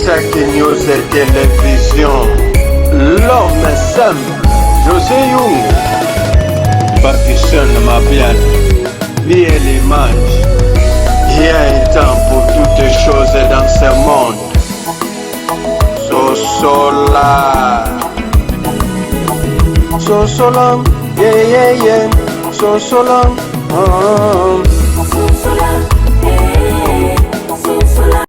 Isaac News Télévision, l'homme simple, José Young, Papisson Mabian, Miel Image. Il y a un temps pour toutes choses dans ce monde. Sosola. Sosola, yeah, yeah, yeah. Sosola, oh.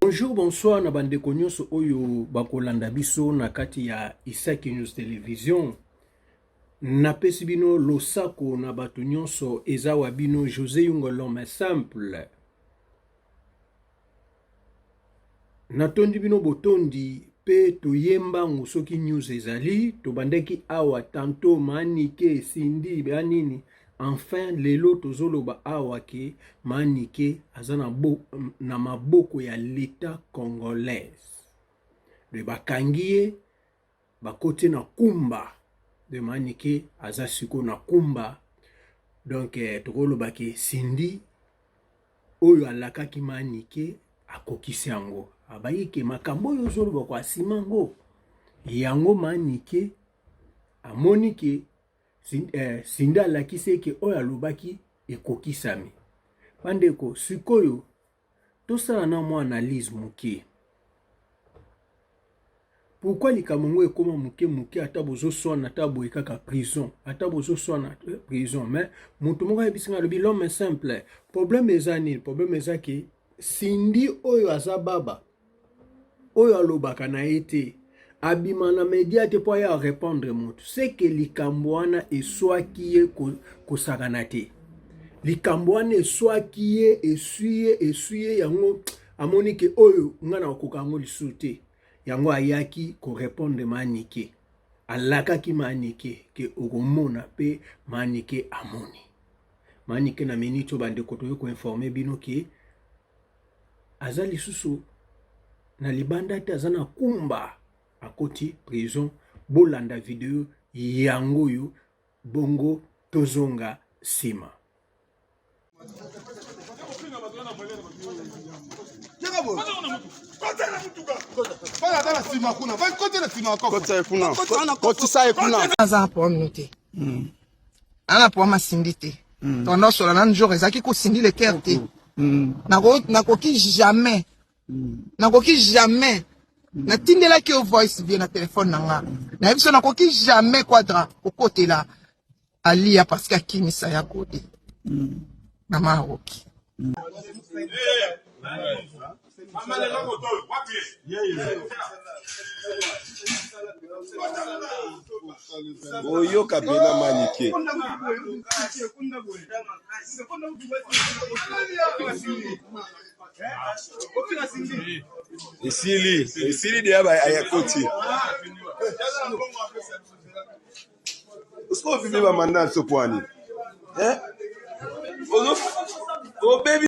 Bonjour, bonsoir na bandeko nyonso oyo bakolanda biso na kati ya Isaki News Television. Napesi bino losako na bato nyonso eza wa bino José Yungo l'homme simple. Natondi bino botondi pe toye mbangu soki news ezali tobandaki awa tantot manike Cindy ba nini enfin lelo tozoloba awa ke manike aza na, bo, na maboko ya l'etat congolaise de bakangi ye bakoti na kumba de manike aza sikoyo na kumba donc eh, tokoloba ke Cindy oyo alakaki manike akokisi yango abayi ke makambo oyo ozoloba ko asima yango yango manike amoni ke eh, Cindy alakisi eke oyo alobaki ekokisami bandeko sikoyo tosala na mwa analyse moke pourquoi likambo yango ekóma moke moke ata bozoswana ata boye kaka prison ata bozoswana eh, prison mais moto moko ayebisi ngai alobi l'homme simple problème eza nini problème eza ke Cindy oyo aza baba oyo alobaka na ye te abima na media te mpo aya répondre moto seke likambo wana eswaki ye kosakana te likambo wana eswaki ye eswi ye eswi ye yango amoni ke oyo ngai nakokoka yango lisusu te yango ayaki korépondre manike alakaki manike ke okomona mpe manike amoni manike na minute oyo bandeko toyei koinforme bino ke aza lisusu na libanda te aza na kumba akoti prison bolanda video yango oyo bongo tozonga nsima Aza na problème te. Ana problème asindi te. Tondo sola na njour ezalaki kosindi le cœur te. Nakoki jamais. Nakoki jamais. Natindelaki yo voice vie na telefone na nga. Nayebi so nakoki jamais quadra kokotela Alia parce que akimisa ya gode. Na maroki. Oyoka pena manike. Esili, esili deya ba ayakoti. Sikoyo ofimi ba mandat so pwani. Eh? Ozo obebi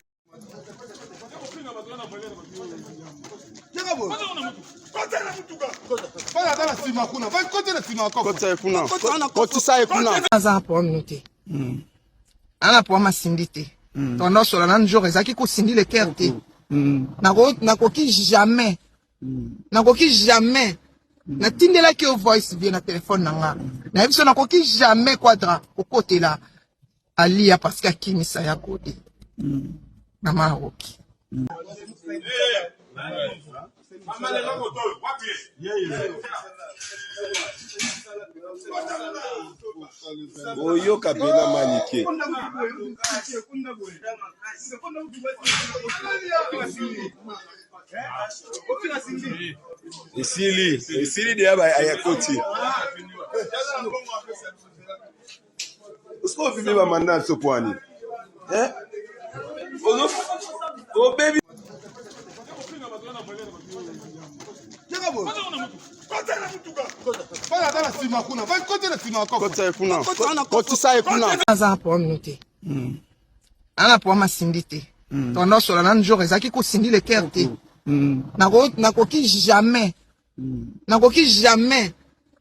Aza na problème te. Ana problème asindi te. Tondo sola na njour ezalaki kosindi le cœur te. Nakoki jamais. Nakoki jamais. Natindelaki yo voice vie na telefone na nga. Nayebi so nakoki jamais quadra kokotela Alia parce que akimisa ya gode. Na maroki. Oyoka pena manike. Esili, esili deya ba ayakoti. Sikoyo ofimi ba mandat so pwani. Eh? Ozo obebi Aza na problème te. Ana problème asindi te. Tondo sola na njour ezalaki kosindi le cœur te. Nakoki jamais. Nakoki jamais.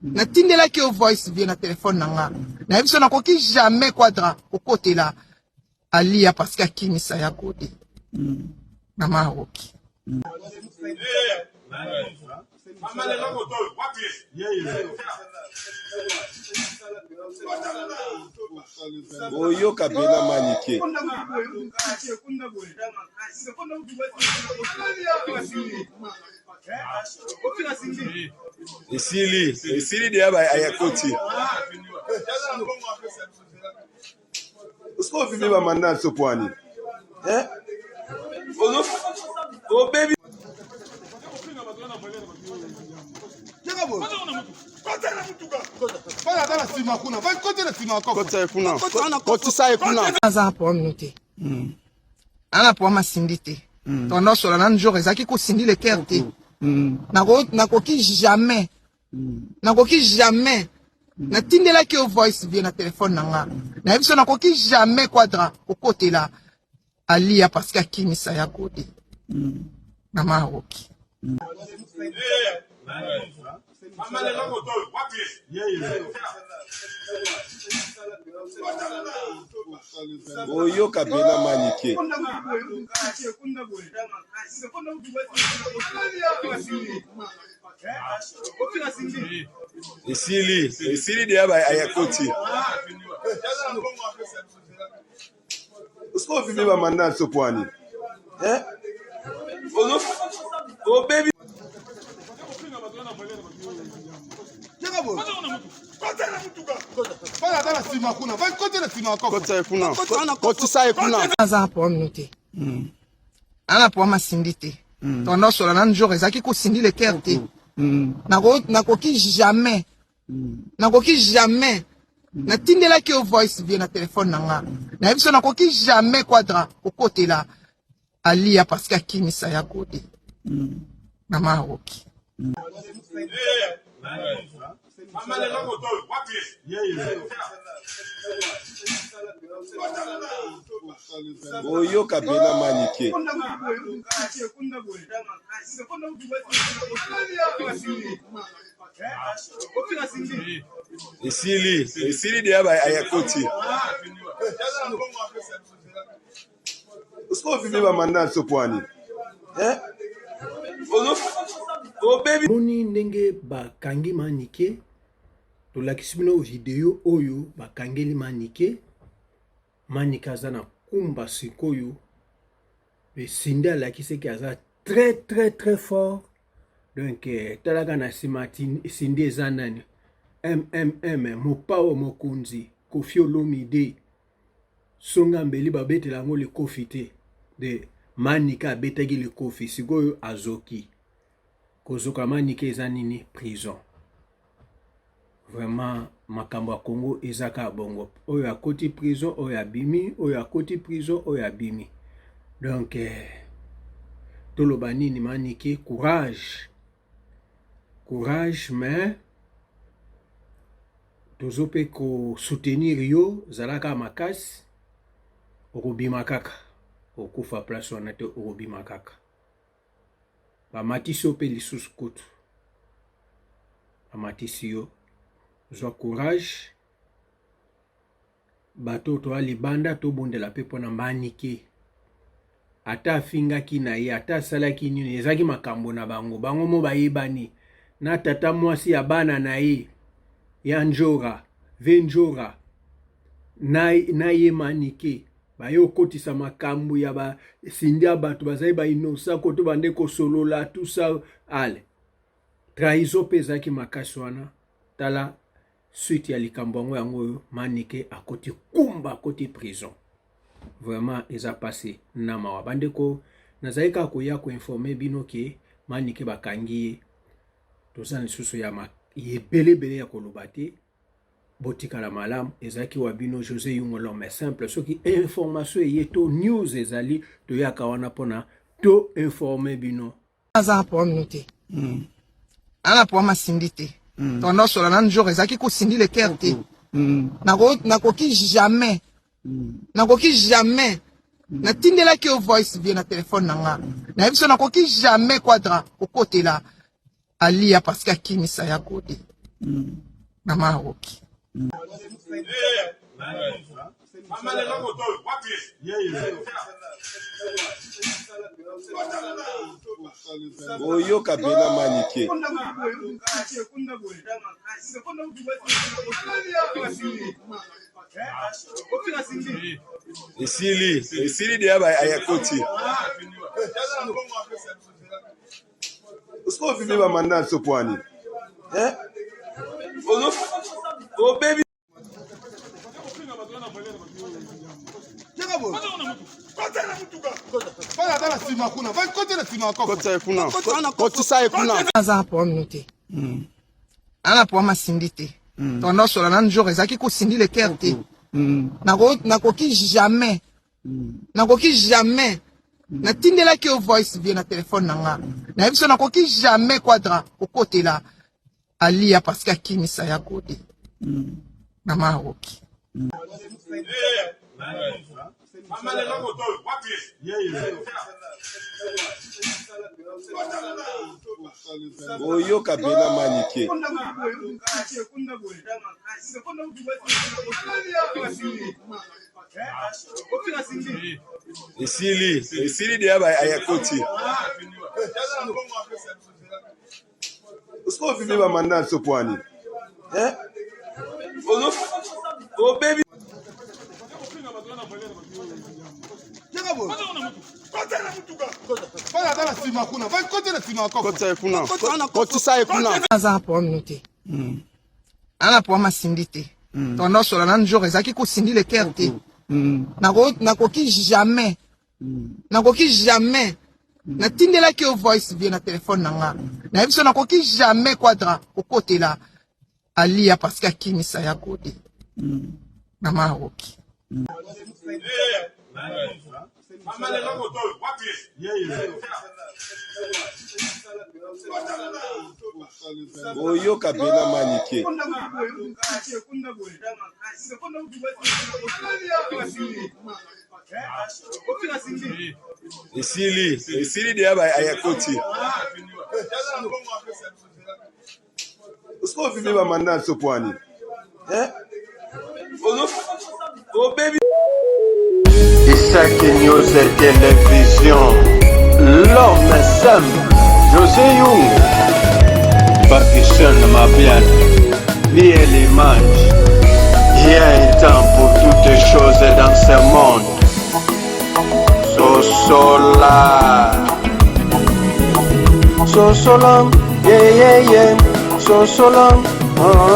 Natindelaki yo voice vie na telefone na nga. Nayebi so nakoki jamais quadra kokotela Alia parce que akimisa ya gode. Na maroki. Oyoka pena manike. Esili, esili deya ba ayakoti. Sikoyo ofingi ba mandat na biso mpo nini? Eh? Ozo obebi Aza na problème te. Ana problème asindi te. Tondo sola na njour ezalaki ko Cindy le cœur te. Nakoki jamais. Nakoki jamais. Natindelaki yo voice vie na telefone na nga. Nayebi so nakoki jamais quadra kokotela Alia parce que akimisa ya gode. Na maroki. Oyoka pena manike. Esili, esili deya ba ayakoti. Sikoyo ofingi ba mandat na biso mpo nini? Eh? Ozo obebi Aza na problème te. Ana problème asindi te. Tondo sola na njour ezalaki ko Cindy le cœur te. Nakoki jamais. Nakoki jamais. Natindelaki yo voice vie na telefone na nga. Nayebi so nakoki jamais quadra kokotela Alia parce que akimisa ya gode. Na maroki. Oyoka pena manike. Esili, esili deya ba ayakoti. Sikoyo ofingi ba mandat na biso mpo nini? Eh? Ozo obebi Moni ndenge bakangi Manike, tolakisi bino video oyo bakangeli Manike. Manike aza na kumba sikoyo, mais Cindy alakisi ke aza très très très fort. Donc talaka na nsima Cindy eza nani? MMM Mopao Mokonzi Koffi Olomide songa mbeli babetela yango likofi te de Manike abetaki likofi sikoyo azoki kozoka Manike eza nini prison vraiment makambo ya Congo eza kaka bongo oyo akoti prison oyo abimi oyo akoti prison oyo abimi donc toloba nini Manike courage courage mais tozo mpe kosoutenir yo zalaka makasi okobima kaka okufa place wana te okobima kaka bamatisi yo mpe lisusu kutu bamatisi yo zwa courage bato toya libanda tobondela mpe mpona Manike ata afingaki na ye ata asalaki nini ezalaki makambo na bango bango mo bayebani na tata mwasi ya bana na ye ya njora ve njora na ye Manike baye okotisa makambo ya basindi ya bato bazali bainosa koto bande kosolola tout ça ale trahison mpe ezalaki makasi wana tala suite ya likambo yango yango oyo Manike akoti kumba akoti prison vraiment eza pasi na mawa bandeko nazali kaka koya koinforme bino ke Manike bakangi ye toza lisusu ya ebele ebele ya koloba te botikala malamu ezalaki wa bino José Yungo l'homme simple soki information eye to news ezali toyaka wana mpona to informe bino. Aza na problème te. Ana problème asindi te. Tondo sola na njour ezalaki ko Cindy le cœur te. Nakoki jamais. Nakoki jamais. Natindelaki yo voice vie na telefone na nga. Nayebi so nakoki jamais quadra kokotela Alia parce que akimisa ya gode. Na maroki. Oyoka pena manike. Esili, esili deya ba ayakoti. Osiko ofimi ba mandat so pwani. Eh? Ozo obebi Aza na problème no te. Ana problème asindi te. Tondo sola na njour ezalaki ko Cindy le cœur te. Nakoki jamais. Nakoki jamais. Natindelaki yo voice vie na telefone na nga. Nayebi so nakoki jamais quadra kokotela Alia parce que akimisa ya gode. Na maroki. Oyoka pena manike. Esili, esili deya ba ayakoti. Osiko ofimi ba mandat so pwani. Eh? Ozo obebi Aza na problème no te. Ana problème asindi te. Tondo sola na njour ezalaki ko Cindy le cœur te. Nakoki jamais. Nakoki jamais. Natindelaki yo voice vie na telefone na nga. Nayebi so nakoki jamais quadra kokotela Alia parce que akimisa ya gode. Na maroki. Oyoka pena manike. Esili, esili deya ba ayakoti. Osiko ofimi ba mandat so pwani. Eh? Ozo obebi Isaac News Télévision, l'homme simple, José Young, Pakistan Mabian, Miel Image. Il y a un temps pour toutes choses dans ce monde. Sosola. Sosola, yeah, yeah, yeah. Sosola. Oh.